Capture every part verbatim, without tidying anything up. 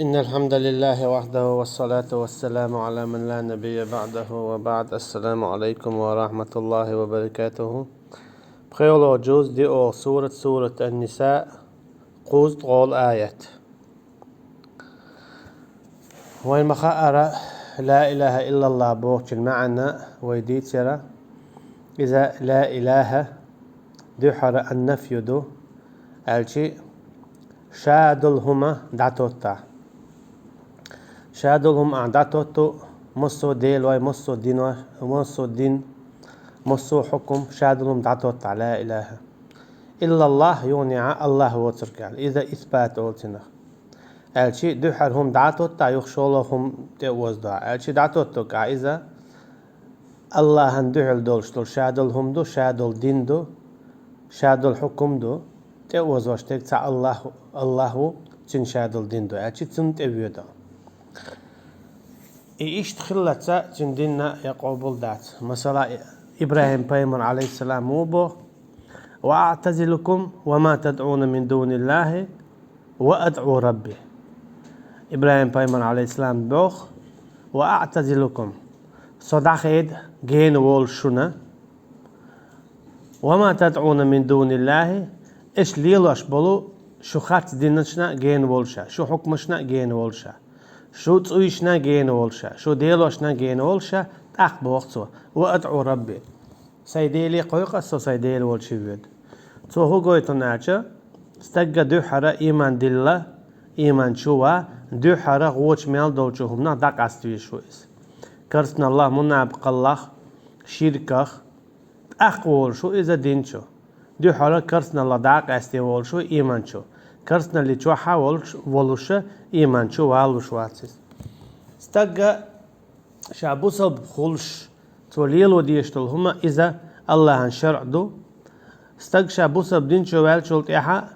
إن الحمد لله وحده والصلاة والسلام على من لا نبي بعده وبعد. السلام عليكم ورحمة الله وبركاته. ПхоьалгӀа жуз, диъолгӀа сурат, сурат Ан-Ниса, кхузткъалгӀа аят. Вай ма хаара, لا إله إلا الله бохучун маӀан вай дийцира. Иза لا إله дуьххьара النفي ду, аьлчи ша долу хӀума дӀатоттахь. Ша долу хӀума ахь дӀатотту, массо а делой, массо а дино-, массо а дин, массо а хьукум, ша долу хӀума дӀатоттахь, لا إله. إلا الله юха а АллахӀ воцург аьлла. Иза исбат олу цунах. Аьлчи дуьххьара хӀума дӀатоттахь, юха шолгӀа хӀума тӀе а оздахь. Аьлчи дӀатоттург ахь иза АллахӀан дуьхьал долуш долу ша долу хӀума ду, ша долу дин ду, ша долу хьукум ду, тӀе а озош дерг цхьа АллахӀ, АллахӀ ву, цуьнан ша долу дин ду, аьлчи цунна тӀе воьду. И иштта хиллалца цуьнан дин а къобал дац. Масала, ИбрахӀим пайхамар, Ӏалайхиссалам, ву боху: وأعتزلكم وما تدعون من دون الله وأدعو ربي. ИбрахӀим пайхамар, Ӏалайхиссалам, боху: وأعتزلكم, со дӀахеда гена волуш шуна, وما تدعون من دون الله, аша лелош болу шу харц динашна гена волуша, шу хьукмашна гена волуша, шу цӀуйшна гена волуша, шу делошна гена волуша, тӀаккха боху цо: وأدعو ربي. Сайн Деле кхойкху аса, со сайн Дела волчу воьду. Цо хӀун гойту аьлча, стагга дуьххьара ийман дилла, ийман чу ван, дуьххьара гӀочу мел долчу хӀуманах дӀакъаста везаш ву иза. Карсаналлах, мунапкъаллах, ширках, тӀаккха волуш ву иза дин чу. Дуьххьара карсаналлах дӀакъаьсте волуш ву ийман чу. Карсаналли чохь а волуш, волуша ийман чу валуш вац иза. Стагга ша бусалба хуьлуш, цо лело дезаш долу хӀума иза АллахӀан шарӀ ду. Стаг ша бусалба дин чу ваьллачул тӀаьхьа,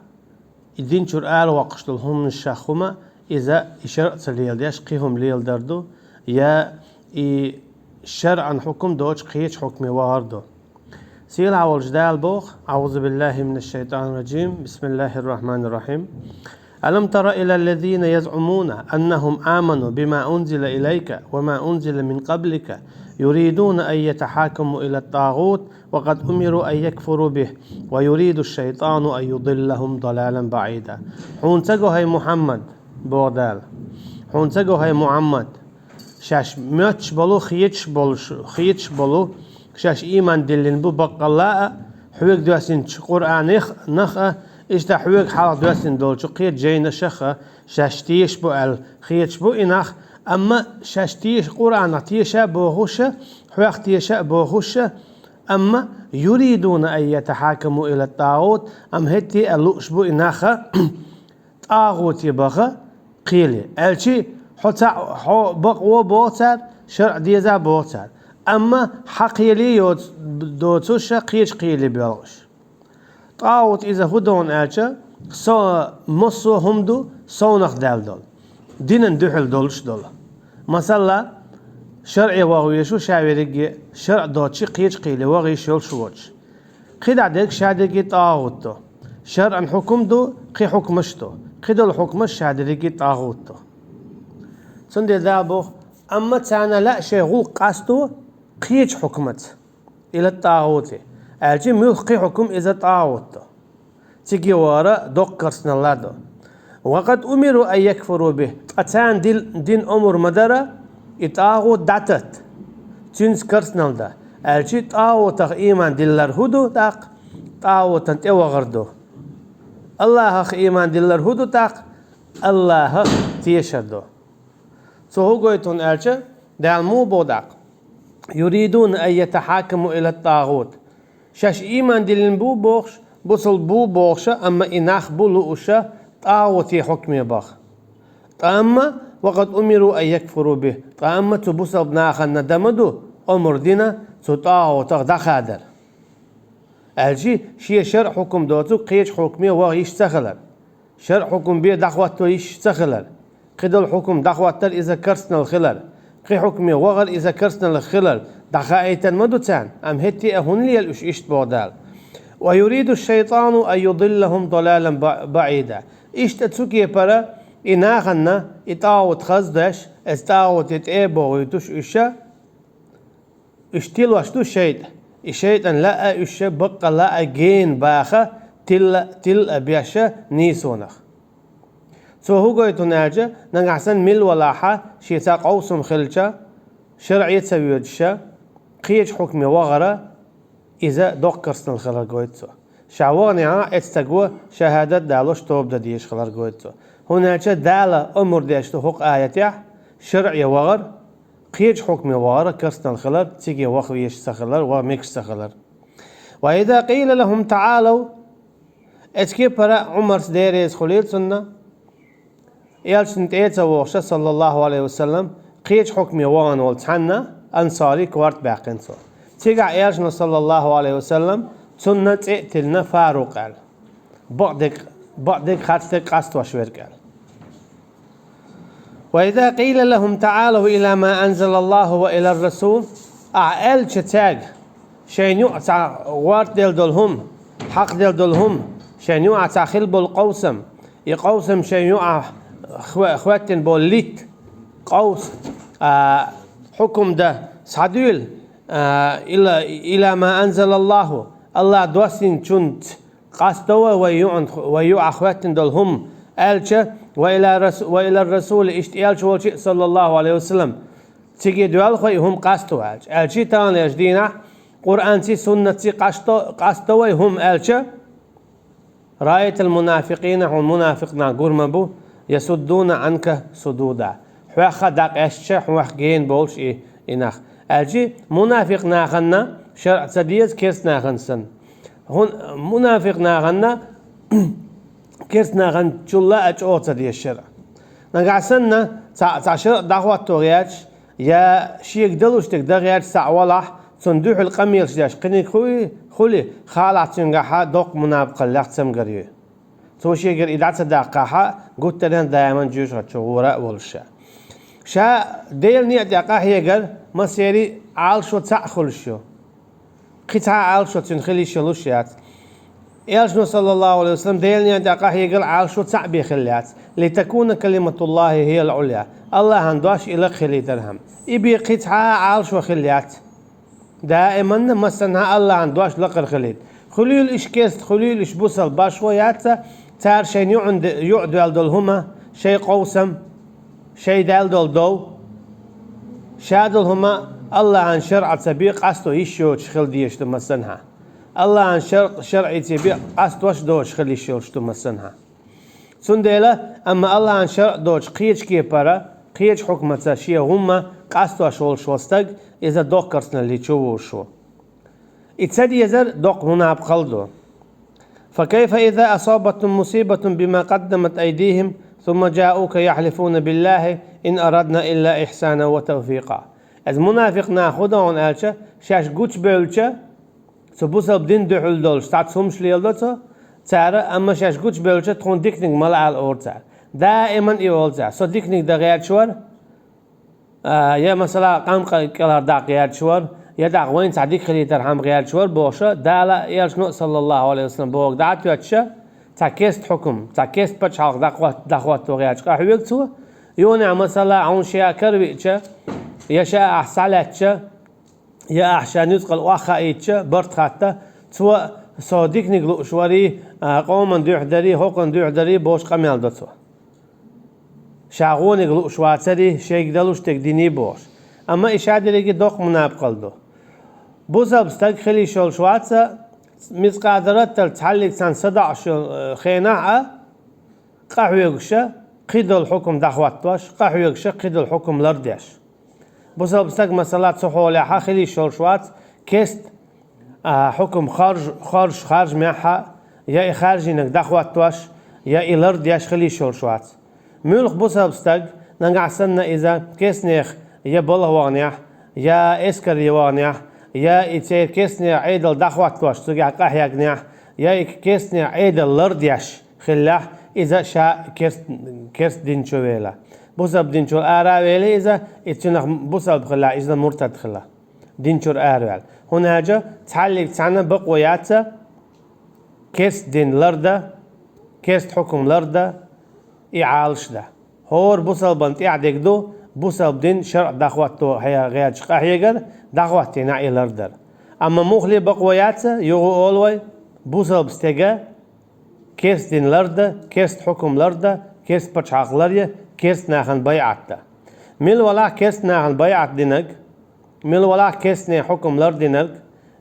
и дин чуьра аравоккхуш долу хӀуманашах хӀума иза и шарӀ ца леладеш, кхин хӀума леладар ду, я и шарӀан хьукум доцу кхечу хьукме вахар ду. Сийлахь волчу Дала боху: أعوذ بالله من الشيطان الرجيم. بسم الله الرحمن الرحيم. ألم تر إلى الذين يزعمون أنهم آمنوا بما أنزل إليك وما أنزل من قبلك يريدون أن يتحاكموا إلى الطاغوت وقد أمروا أن يكفروا به ويريد الشيطان أن يضلهم ضلالا بعيدا. Хьуна ца го, хӀай Мухьаммад, боху Дала. Хьуна ца го, хӀай Мухьаммад, шаьш моьттуш болу, хеташ болуш, хеташ болу, шаьш ийман диллина бу баккъалла а, хьоьга доьссинчу Къуръанах а, иштта хьоьга хьалха доьссина долчу кхечу жайнашах а шаьш тешаш бу аьлла хеташ бу и нах, амма шаьш теша-, Къуръанах теша а бохуша, хьох теша а бохуша, амма يريدون أن يتحاكموا إلى الطاغوت, амма хӀетте а лууш бу и наха, тӀагӀуте баха кхеле. Аьлчи, хьо цхьаъ, хьо бакъо боху цара, шаръ деза боху цара. Амма хьан кхеле йоц-, доцуша кхечу кхеле боьлхуш. ТӀагӀут иза хӀун ду аьлча, со массо а хӀума ду, совнах даьлла долу. Динан дуьхьал долуш долу. Масала, шаръе ваха везаш ву ша верриге, шаръ доцучи кхечу кхеле ваха йиш йолуш воцуш. КхидӀа дерг шадерриге тӀагӀут ду. ШаръӀан хьукум ду, кхин хьукмаш ду. Кхидолу хьукмаш шадерриге тӀагӀут ду. Цундела Дала боху, амма царна лаьа шайн гӀуллакх къасто кхечу хьукмаца. Ила тӀагӀути. Аьлчи муьлхха кхин хьукум иза тӀагӀут ду. Циге вара доккха карсаналла ду. وقد أمروا أن يكفروا به. Ткъа царна дил-, дин омур ма дара, и тӀагӀут дӀататта. Цуьнца карсаналла дан. Аьлчи тӀагӀутах ийман диллар хӀун ду тӀаккха? ТӀагӀутан тӀе вахар ду. АллахӀах ийман диллар хӀун ду тӀаккха? АллахӀах тешар ду. Цо хӀун гойту аьлча, Дала муха боху тӀаккха: يريدون أن يتحاكموا إلى الطاغوت. Шаьш ийман диллина бу бохуш, бусалба бу бохуша, амма и нах бу лууша тӀагӀути хьукме баха. Ткъа амма وقد أمروا أن يكفروا به. Ткъа амма цу бусалба нахана дан ма ду омур дина цу тӀагӀутах дӀахадар. Аьлчи, шен шаръ хьукум доцу кхечу хьукме ваха йиш ца хилар. ШаръӀ хьукум бен дӀахӀотто йиш ца хилар. Кхидолу хьукум дӀахӀоттар иза карсаналла хилар. Кхин хьукме вахар иза карсаналла хилар. ДӀахаийтан ма ду царна, амма хӀетте а хӀунда лела уьш иштта боху Дала? ويريد الشيطان أن يضلهم ضلالا بع-، بعيدا. Иштта цу кепара И нахана, и тӀагӀут хаздеш, эс тӀагӀут и тӀе а бохуьйтуш уьш, уьш тилош ду шайтӀа. И шайтӀан лаьа уьш баккъала а гена баха, тилла, тилла а беша нийсонах. Цо хӀу гойту аьлча, нагахь санна милла валахьа, шеца къовсам хилча, шарӀе ца воьдуша, кхечу хьукме вахара, иза доккха керстанал хилар гойту цо. Ша ваханехьа, эцу стаго шахӀадат далош тоба дан дезаш хилар гойту цо. ХӀунда аьлча Дала омра деш ду хӀокху аятехь, шарӀе вахар, кхечу хьукме вахар, керстанал хилар, циге ваха везаш ца хилар, ваха мегаш ца хилар. وإذا قيل لهم تعالوا, эцу кепара Ӏумарс, Дела реза хуьлийла цунна, Элчанна тӀе а ца вогӀуша, саллаллаху Ӏалайхи ва саллам, кхечу хьукме вахана волу цхьанна ансари корта баьккхина цо. Цигахь Элчано, саллаллаху Ӏалайхи ва саллам, цунна цӀе а тиллина Фарукъ аьлла. Бакъдерг, бакъдерг, харцдерг къастош верг аьлла. وإذا قيل لهم تعالوا إلى ما أنزل الله وإلى الرسول, ахьа аьлча цаьрга, шайна юкъа цхьа гӀортаделла долу хӀума, хьакхаделла долу хӀума, шайна юкъа цхьа хилла болу къовсам, и къовсам шайна юкъа хва-, хӀоьттина болу литта, къовса, а, хьукум дан, схьадуьйла, а, إلى، إلى ما أنزل الله, АллахӀа доссийначунца къасто вай, вай юкъан-, вай юкъахь хӀоьттина долу хӀума, аьлча, وإلى رس-، وإلى الرسول, иштта Элча волчу а, саллаллаху Ӏалайхи ва саллам, циге доьлху вай и хӀума къасто аьлча. Аьлча таханлерчу дийнахь Къуръанций, суннатций къасто-, къасто вай хӀума аьлча, رأيت المنافقين, хьуна мунафикъ нах гур ма бу, يصدون عنك صدودا. Хьоьхха дӀакъаьстича, хьоьх гена болуш и, и нах. Аьлча мунафикъ нахана шарӀ ца деза керст нахана санна. ХӀун-, мунафикъ нахана керст нахана чулла а чӀогӀа ца деза шарӀ. Нагахь санна цхьа, цхьа шарӀ дӀахӀотто гӀерташ, я шега далуш дерг дан гӀерташ цхьаъ валахь, цунна дуьхьал къамелаш деш кхиниг хуи, хуьли, халахь цуьнгахьа доккха мунапкъаллех цамгар ю. Цо шегара и дӀа ца даккхахьа, гуттаренна даиман жоьжахати чу гӀора а волуш ша. Ша Делан некъа тӀехь къахьегар массерий Ӏалашо цхьаъ хуьлуш ю. Кхин цхьа а Ӏалашо цуьнан хила йиш йолуш яц. Элчано, саллаллаху Ӏалайхи ва саллам, Делан некъа тӀехь къахьегар Ӏалашо цхьаъ бен хилла яц. لتكون كلمة الله هي العليا. АллахӀан дош и лакха хилийтархьама. И бен кхин цхьа а Ӏалашо хилла яц. Даиманна массанхьа АллахӀан дош лакхара хилийта. Хуьлийла уьш керста, хуьлийла уьш бусалба, башхо яц, цара шайна юкъан де-, юкъа доьлла долу хӀума, шайн къовсам, шайн даьлла долу дов, ша долу хӀума АллахӀан шарӀаца бен къасто йиш йоцуш хила дезаш ду массанхьа. АллахӀан шар-, шарӀица бен къастош доцуш хила йиш йолуш ду массанхьа. Цундела, амма АллахӀан шарӀ доцуш кхечу кепара, кхечу хьукмаца шен хӀумма къастош волуш волу стаг, иза доккха керстаналли чу вузуш ву. И ца дезар доккха мунапкъал ду. فكيف إذا أصابتهم مصيبة بما قدمت أيديهم ثم جاءوك يحلفون بالله إن أردنا إلا إحسانا وتوفيقا. Иза мунафикъ нах хӀун до хьуна аьлча, шаьш гучубевлча, цу бусалба дин дуьхьал долуш цхьацца хӀумаш леладо цо, цара, амма шаьш гучубевлча, тхуна диканиг ма лаала олу цара. Даиман и олу цара: со диканиг дан гӀерташ вара, а, я, масала, къамкъа кӀелхьардаккха гӀерташ вара, я тӀаккха вайна цхьа дика хилийтархьама гӀерташ вара, бохуша, Дала а, Элчано а, саллаллаху Ӏалайхи ва саллам, бохург дӀа а тоьттуша, цхьа керста хьукум, цхьа керста пачхьалкх дӀахӀот-, дӀахӀотто гӀерташ къахьоьгу цо, юха а, масала, хьуна шен а каравиъча, я ша ахь схьалаьцча, я ахь ша нуьцкъала охьахаийтча, барт хатта, цо со диканиг лууш варий, а, къоман дуьхьа дарий, хӀокхун дуьхьа дарий бохуш къамел до цо. Ша гӀониг лууш вацарий, шайга далуш дерг диний бохуш. Амма и ша дерриге доккха мунапкъал ду. Бусалба стаг хила йиш йолуш вац, мискъадараттал цхьаллиг цхьаьна садаӀаш йолу, э, хенахь а, къахьоьгуша кхидолу хьукум дӀахӀоттош, къахьоьгуша кхидолу хьукум лардеш. Бусалба стаг, масала, цу хьолехьа хила йиш йолуш вац, керста, а, хьукум харж-, харж-, харжамехьа, я и харжийнарг дӀахӀоттош, я и лардеш хила йиш йолуш вац. Муьлха бусалба стаг, нагахь санна иза керстанех я балха ваханехь, я эскаре ваханехь, я и церан керстанех Ӏедал дӀахӀоттош цуьнгахь къахьегнехь, я и керстанех Ӏедал лардеш хиллехь, иза ша керст-, керст дин чу вела. Бусалба дин чуьра ара а вели иза, и цуьнах бусалба хиллехь, иза муртад хилла. Дин чуьра араваьлла. ХӀунда аьлча цхьаллиг цхьаьна бакъо яц, керст дин ларда, керст хьукум ларда, и Ӏалаш да. ХӀора бусалбан тӀехь дерг ду бусалба дин шарӀ дӀахӀотто хье-, гӀерташ къахьегар, дӀахӀоттийна и лардар. Амма муххале бакъо яц, юха олу вай, бусалба стеган керста дин лардан, керста хьукам лардан, керста пачхьалкх ларъян, керста нахана байӀат дан. Мила валахь керста нахана байӀат динарг, мила валахь керстанийн хьукам лардинарг,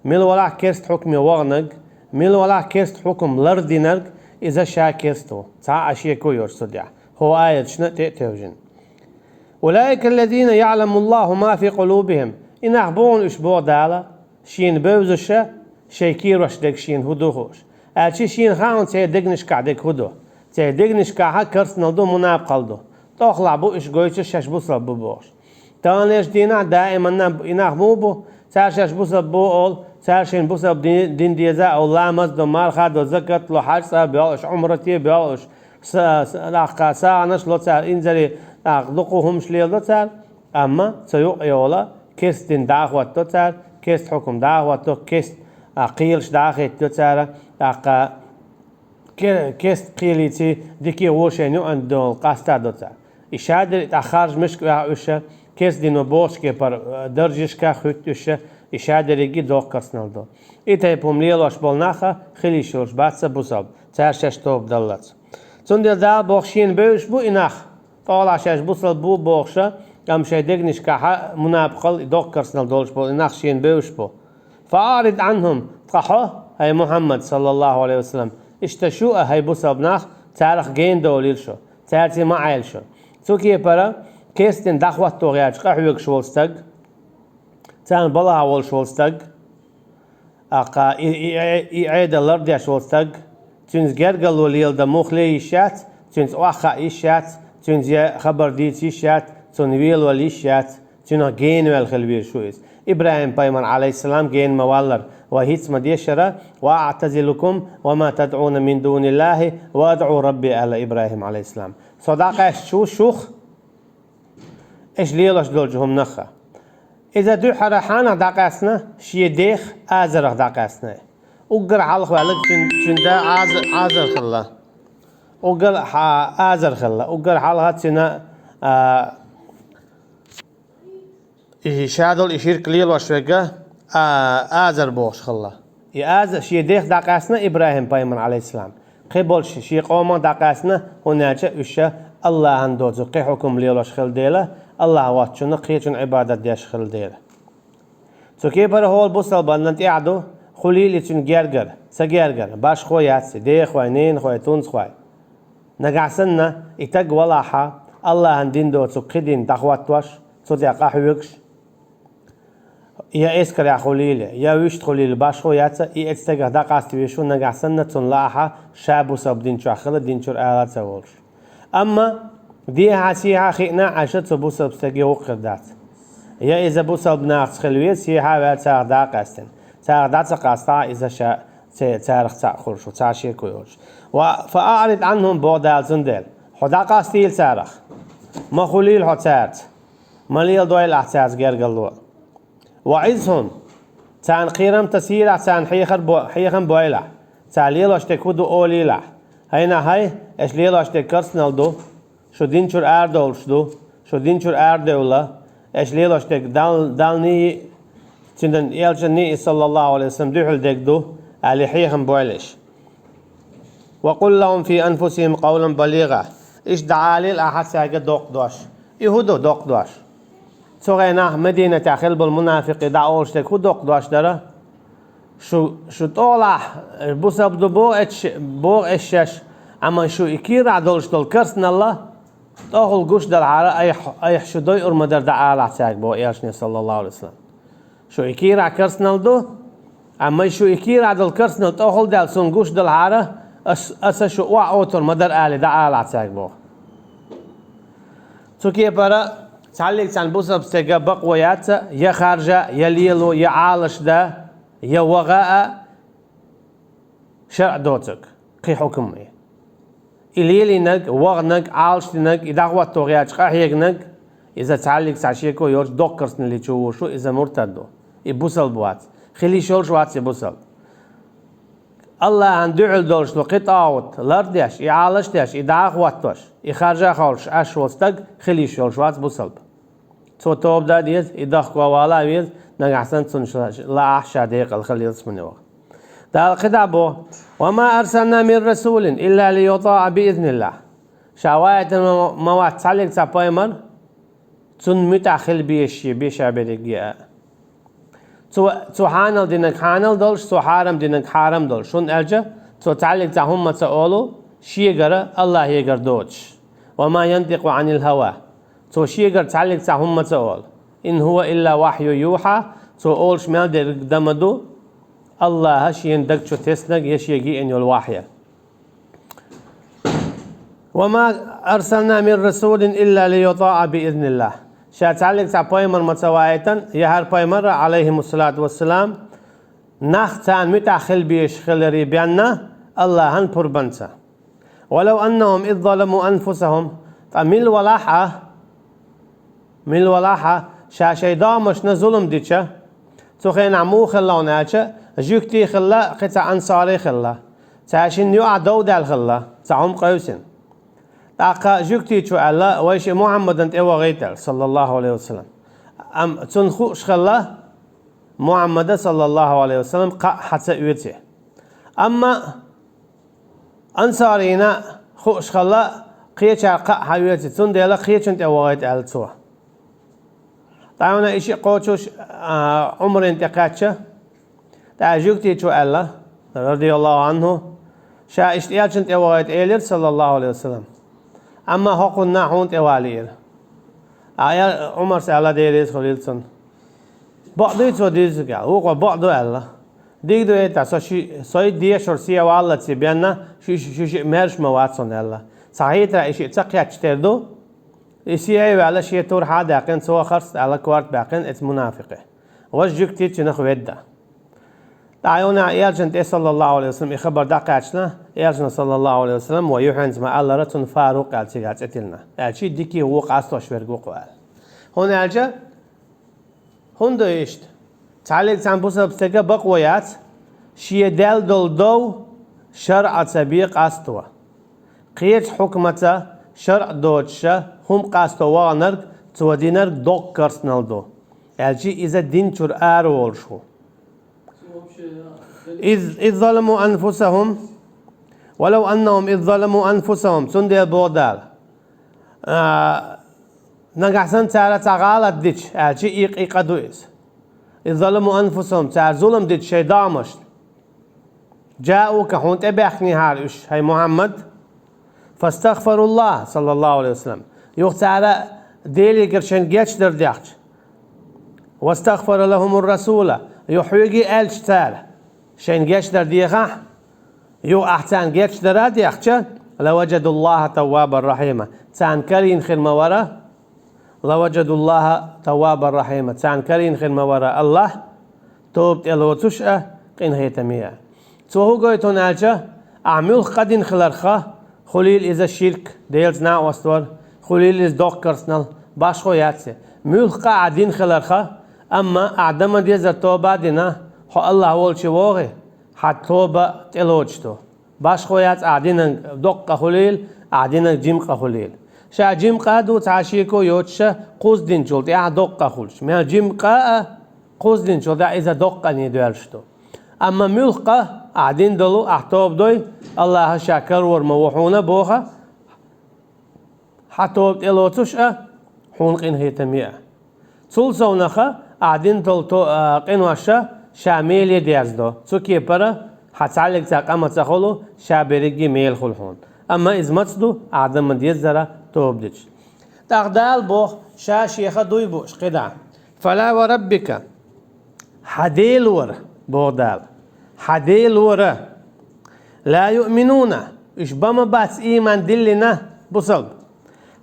мила валахь керста хьукаме ваханарг, мила валахь керста хьукам лардинарг, иза ша керста ву, цхьа а шеко йоцуш цу тӀехь, хӀокху аяташна тӀе а тевжина. «Улаика аллазина яӀламуллаху ма фи къулубихим». И нах бу хьуна уьш, боху Дала, шена бевзаш, шайн кийрош дерг шена хӀун ду хууш. Аьлча шена хаьа хьуна церан дегнашкахь дерг хӀун ду. Церан дегнашкахь керстанал ду, мунапкъал ду. ТӀохлахь бу уьш гойтуш шаьш бусалба бу бохуш. Таханлерчу дийнахь даиманна и нах муха бу? Цара шаьш бусалба бу олу, цара шайна бусалба дин, дин деза олу, ламаз до, марха до, закат ло, хьаьж цӀа боьлху уьш, Ӏумрате боьлху уьш, са-, са-, нахка сагӀанаш ло цара, инзаре, нахка дукха хӀумаш леладо цара. Амма цу юкъа йолу керста дин дӀахӀотто цара, керста хьукам дӀахӀотто, керста, а, кхелаш дӀахӀиттайо цара, тӀаккха ке-, керста кхелийций дикий гӀо шайна юкъана долу къастадо цара. И шадерриг тӀаккха харжа мешка ваьхьа уьш, керста дино бохучу кепара, а, даржашкахь хӀуьтту уьш, и шадерриге доккха керстанал ду. И тайпа хӀума лелош болу нах хила йиш йолуш бац бусалба, цара шаьш тоба даллалц. Цундела Дала боху шена бевзаш бу и нах. ТӀохлахь шаьш бусалба бу бохуш, амма шайн дегнашкахь мунапкъал, и доккха керстанал долуш болу и нах шена бевзаш бу. «Фа аърид Ӏанхум», ткъа хьо, хӀай Мухьаммад, саллаллаху Ӏалайхи ва саллам, иштта шу а, хӀай бусалба нах, царах гена довлийла шу, цаьрца ма Ӏайла шу. Цу кепара керста дин дӀахӀотто гӀерташ къахьоьгуш волу стаг, царна балахь волуш волу стаг, тӀаккха и, и, и, и Ӏедал лардеш волу стаг, цуьнца гергарло леладан муххале йиш яц, цуьнца охьахаа йиш яц, цуьнца я хабар дийца йиш яц, цунна велавала йиш яц, цуьнах генаваьлла хила везаш ву иза. ИбрахӀим-пайхамар, Ӏалайхиссалам, гена ма-валлара, вай хӀинца ма-дешара: «Ва аӀтазилукум ва ма тадӀуна мин дуниллахи ва адӀу Рабби», аьлла ИбрахӀим, Ӏалайхиссалам. Со дӀакъаьсташ ву шух, аша лелош долчу хӀуманах. Иза дуьххьара хьанах дӀакъаьстина? Шен дех Азарах дӀакъаьстина. Уггар хьалха ваьлларг цуьнан, цуьнан да Аза-, Азар хилла. Уггар хьа-, Азар хилла. Уггар хьалха цуьнан, а, и ша долу и ширк лелош верг, а, Азар бохуш хилла. И Аза-, шен дех дӀакъаьстина ИбрахӀим-пайхамар, Ӏалайхиссалам. Кхин болуш шен къомах дӀакъаьстина, хӀунда аьлча уьш Аллахьан доцу кхин хьукам лелош хилла дела, Аллахь воцчунна кхечунна Ӏибадат деш хилла дела. Цу кепара хӀора бусалбанна тӀехь ду, хуьлийла и цуьнан гергара, ца гергара, башхо яц и, дехой, ненахой, тунцхой. Нагахь санна и таг валахьа, Аллахьан дин доцу кхин дин дӀахӀоттош, цу тӀе къахьоьгуш, я эскарехь хуьлийла, я вуьшта хуьлийла, башхо яц, и оцу стагах дӀакъаста везаш ву, нагахь санна цунна лаахьа, ша бусалба дин чохь хила, дин чуьра ала а ца волуш. Амма дехьа-сехьа хиъна Ӏаш цу бусалба стаге гӀуллакх хир дац. Я иза бусалба нахаца хила веза, сехьа а ваьлла царах дӀакъаьстина. Царах дӀа ца къастахь, иза ша ца-, царах цхьаъ хуьлуш ву, цхьа шеко йоцуш. Ва фа аърид Ӏанхум боху Дала цундела. Хьо дӀакъастийла царах. Ма хуьлийла хьо цаьрца. Ма леладойла ахь цаьрца гергарло. Ва Ӏизхум, царна кхерам тасийла ахь, царна хьехар бо-, хьехам бойла ахь. Цара лелош дерг хӀун ду олийла ахь. ХӀай нах, хӀай, аша лелош дерг керстанал ду, шу дин чуьра арадовлуш ду, шу дин чуьра арадевлла, аша лелош дерг Дал-, Далла нийса, Цуьнан элчанна а, саллаллаху Ӏалайхи ва саллам, дуьхьал дерг ду, аьлла хьехам бойла аша. «Ва къул лахум фи анфусихим къавлан балигӀа». Иштта дӀаалийла ахьа цаьрга доккха дош. И хӀун ду доккха дош? Цу хенахь Мединатехь хилла болу мунафикъий дӀаолуш дерг хӀун доккха дош дара? Шу, шу тӀолахь бусалба ду боху эш-, боху эш шаьш, амма шу и кийрахь долуш долу керстаналла тӀохула гуш далахьара, айхьа, айхьа шу дойур ма дара дӀаалахь цаьрга, боху элчане, саллаллаху Ӏалайхи ва саллам. Шу и кийрахь керстанал ду, амма шу и кийрахь долу керстанал тӀохула даьлла суна гуш далахьара, ас, аса шу охьа отур ма дара, али дӀаалахь цаьрга боху. Цу кепара цхьаллиг цхьана бусалба стеган бакъо яц, я харжа, я лело, я Ӏалаш да, я ваха а, шаръ доцург, кхин хьукам и. И лелийнарг, ваханарг, Ӏалашдинарг, и дӀахӀотто гӀерташ къахьеганарг, иза цхьаллиг цхьа шеко йоцуш доккха керстаналли чу вуш ву, иза муртад ву. И бусалба вац. Хила йиш йолуш вац и бусалба. Аллахьан дуьхьал долуш долу кхин тӀагӀут лардеш, и Ӏалаш деш, и дӀа а хӀоттош, и харжа а хьовсуш Ӏаш волу стаг хила йиш йолуш вац бусалба. Цо тоба дан деза, и дохко вала а веза, нагахь санна цунна ша-, лаахь ша декъала хила ялсамане ваха. Дала кхидӀа боху: «Ва ма арсална мин расулин илла лиютаъа биизниллахь». Ша ваийтина ма, ма вац цхьаллиг цхьа пайхамар, цунна муьтӀахь хила безаш шен беша берриге а. Цо, цо хьанал динарг хьанал долуш, цо хьарам динарг хьарам долуш. ХӀунда аьлча цо цхьаллиг цхьа хӀумма ца олу, шегара Аллахьегара доцуш. «Ва ма янтикъу Ӏанил хӀава». Цо шегара цхьаллиг цхьа хӀумма ца олу. «Ин хӀува илла вахьйу юхьа», цо олуш мел дерг дан ма ду, Аллахьа шена даг чу теснарг я шега йиъна йолу вахья. «Ва ма арсална мин расулин илла лиютаъа биизниллахь». Ша цхьаллиг цхьа пайхамар ма ца ваийтина, я хӀара пайхамарра, Ӏалайхимуссалату вассалам, нах царна муьтӀахь хила безаш хиларе бенна, Аллахьан пурбанца. «Валав аннахум из заламу анфусахум», ткъа мила валахь а, мила валахь а, ша шайн догӀмашна зулам дича, цу хенахь муха хилла хьуна аьлча, жуьгтий хилла, кхин цхьа ансарий хилла. Цара шинна юкъахь дов даьлла хилла, цхьа хӀума къевсина. ТӀаккха жуьгтичо аьлла, вай шиъ Мухьаммадана тӀе вахийта аьлла, саллаллаху Ӏалайхи ва саллам. Амма цунна хууш хилла, Мухьаммада, саллаллаху Ӏалайхи ва саллам, кхаъ хьан ца оьций. Амма ансарийна хууш хилла, кхечара кхаъ хьан оьций, цундела кхечунна тӀе вахийта аьлла цо. ТӀаккха и шиъ кхочуш, а, Ӏумарна тӀе кхаьчча, тӀаккха жуьгтичо аьлла, радияллаху Ӏанху, ша иштта элчанна тӀе вахийта элира, саллаллаху Ӏалайхи ва саллам. Амма хӀокхунна хьуна тӀе валийра. А, я, Ӏумарс аьлла, Дела реза хуьлийла цунна. Бакъ дуй цо дийзарг аьлла? Вукхо бакъ ду аьлла. Дика ду, эй, тӀаккха со ши-, со и дешар се валлалц бенна, ши-, ши-, ши-, шиъ мерш ма вац хьуна аьлла. Цхьа хьетара и шиъ ца кхетча тера ду, и се а ваьлла, шен турхьа а даьккхина, цо харц аьлла, корта баьккхина эца мунафикъе. Важа жуьгти цунах ведда. ТӀаккха юха элчанна тӀе, саллаллаху Ӏалайхи ва саллам, и хабар дӀакхаьчна, элчано, саллаллаху Ӏалайхи ва саллам, вай юьхьанца ма-аллара, цунна Фарукъ аьлла цигара цӀе тиллина. Аьлча дикий вон къастош верг ву-кх аьлла. ХӀунда аьлча, хӀунда иштта? Цхьаллиг цхьана бусалба стеган бакъо яц, шен даьлла долу дов шарӀаца бен къасто. Кхечу хьукмаца шарӀ доцуша хӀума къасто ваханарг цо динарг доккха карснал ду, аьлча иза дин чуьра ара волуш ву. Из, из заламу анфусахум, валав аннахум из заламу анфусахум, цундела боху Дала. А, нагахь санна цара цхьа гӀалат дича, аьлча и, и къа ду иза. Из заламу анфусахум, цара зулам дича шайн догӀмашна. Джаука, хьуна тӀе баьхкинехьара уьш, хӀай Мухьаммад. Фастагъфаруллах, саллаллаху Ӏалайхи ва саллам. Юха цара Делегара шайна гечдар дехча. Вастагъфара лахумур расула, юха хьоьга аьлча цара, шайна гечдар дехахь, юха ахь царна гечдар а дехча, лаважадуллаха таввабар рахьима. Царна карийна хир ма вара, лаважадуллаха таввабар рахьима. Царна карийна хир ма вара Аллах, тоба тӀелоцуш а, къинхетаме а. Цо хӀун гойту хьуна аьлча, ахь муьлхха къа дина хиларха, хуьлийла иза ширк, Делаца накъост вар, хуьлийла иза доккха карснал, башхо яц и. Муьлхха къа ахь дина хиларха, амма ахь дан ма-деззара тоба а дина, хьо Аллах волчу вогӀий, хьан тоба тӀелоцуш ду. Башхо яц ахь динарг доккха къа хуьлийла, ахь динарг жима къа хуьлийла. Ша жима къа а ду, цхьа шеко йоцуша, кхузза динчул тӀаьхьа доккха къа хуьлуш. Мел жима къа а, кхузза динчул тӀаьхьа иза доккха къане доьллуш ду. Амма муьлхха къа ахь дина долу, ахь тоба дой, Аллаха ша карор ма ву хьуна боху, хьан тоба тӀелоцуш а, хьуна къинхетаме а. Цул совнаха, ахь дина долу то-, а, къиноша ша меле дерзадо. Цу кепара, хьан цхьаллиг цхьа къа ма ца хуьлу, ша берриге мела хуьлу хьуна. Амма иза маца ду, ахь дан ма-деззара тоба дича. ТӀаккха Дала боху, ша шеха дуй бууш кхидӀа. Фала ва раббика. Хьан Делора, боху Дала. Хьан Делора. Ла юъминуна. Уьш бан ма бац ийман диллина бусалба.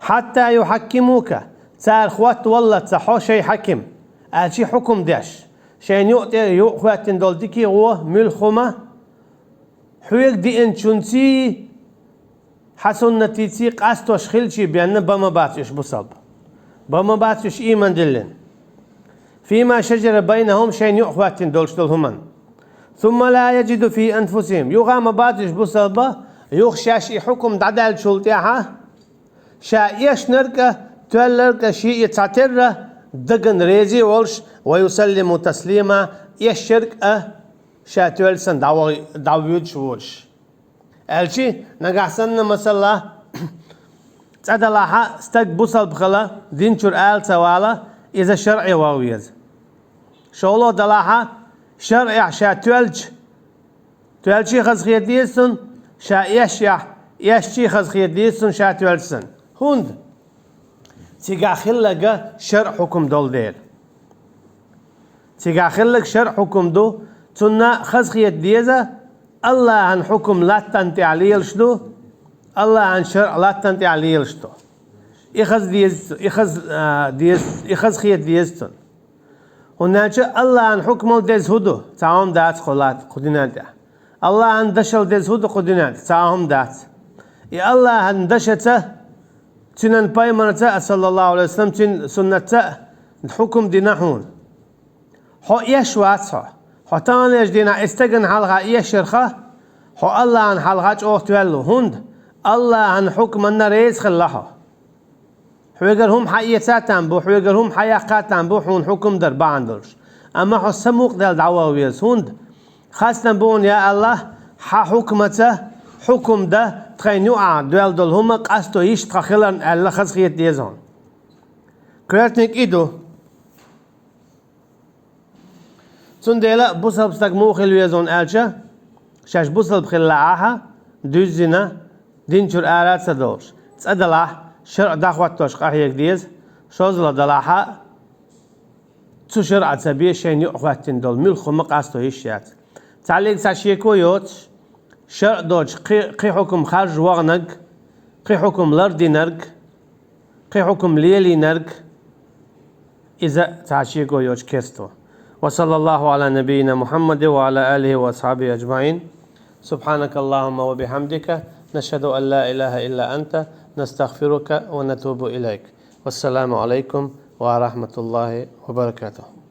Хьатта юхьаккимука. Цара хӀоттаваллалц хьо шайн хьаким. Аьлчи хьукум деш. Шайна юкъа тӀе юкъахӀоьттина долу дикий гӀо, муьлхха хӀума, хьоьга диъначунций, хьан суннатций къастош хилчий бен бан ма бац уьш бусалба. Бан ма бац уьш ийман диллина. Фима шажара байнахум, шайна юкъахӀоьттина долуш долу хӀуманна. ثم لا يجدوا في أنفسهم. Юха ма бац уьш бусалба, юха шаьш и хьукум дӀадаьллачул тӀаьхьа, ша эшнарг а, тоьлларг а, ший и цхьатерра дагна реза а волуш, ويسلموا تسليما, эшнарг а ша тоьлла санна дӀавоьдуш воцуш. Аьлча, нагахь санна, масала, цкъа далахь, стаг бусалба хила, дин чуьра ала ца вала, иза шарӀе ваха веза. ШолгӀа далахь, шарӀехь ша тоьлча, тоьлча а хазахета деза цунна, ша эшча, эшча а хазахета деза цунна ша тоьлча санна. ХӀунда? Цигахь хилларг шарӀан хьукум долу дела. Цигахь хилларг шарӀан хьукум ду, цунна хазахета деза, АллахӀан хьукум латтана тӀехь лелаш ду, АллахӀан шарӀ латтана тӀехь лелаш ду. И хаза деза, и хаза, а, деза, и хазахета деза цунна. ХӀунда аьлча АллахӀан хьукмал деза хӀун ду? Цхьа хӀума дац кху лат-, кху динан тӀехь. АллахӀан дашал деза хӀун ду кху динан тӀехь? Цхьа хӀума дац. И АллахӀан дашаца, цуьнан пайхамарца а, саллаллаху Ӏалайхи ва саллам, цуьнан суннатца а хьукум дина хьуна. Хьо эш вац хьо. Хьо таханлерчу дийнахь и стагана хьалха эшарх, хьо АллахӀана хьалха чӀогӀа тоьлла ву. ХӀунда? АллахӀан хьукманна реза хилла хьо. Хьоьгара хӀума хьаэца а там бу, хьоьгара хӀума хьаяккха а там бу, хьуна хьукум дар бахьана долуш. Амма хьо самукъадаьлла дӀаваха веза. ХӀунда? Хастам бу хьуна, я АллахӀ, хьан хьукмаца хьукум дан тхайна юкъахь доьлла долу хӀума къасто йиш тхан хиларна аьлла хазахета деза хьуна. Кхоьртаниг и ду. Цундела бусалба стаг муха хила веза хьуна аьлча, шаьш бусалба хилла ахьа, дуьззина, дин чуьра ара а ца долуш, цкъа далахь, шарӀ дӀахӀоттош къахьега деза, шозлагӀа далахьа, цу шарӀа ца бен шайна юкъахӀоьттина долу муьлхха хӀума къасто йиш яц. Цхьаллиг цхьа шеко йоцуш, шарӀ доцуш кхи, кхин хьукум харжа ваханарг, кхин хьукум лардинарг, кхин хьукум лелийнарг, иза цхьа шеко йоцуш керста ву. وصلى الله على نبينا محمد وعلى آله وأصحابه أجمعين. سبحانك اللهم وبحمدك، نشهد أن لا إله إلا أنت، نستغفرك ونتوب إليك. والسلام عليكم ورحمة الله وبركاته.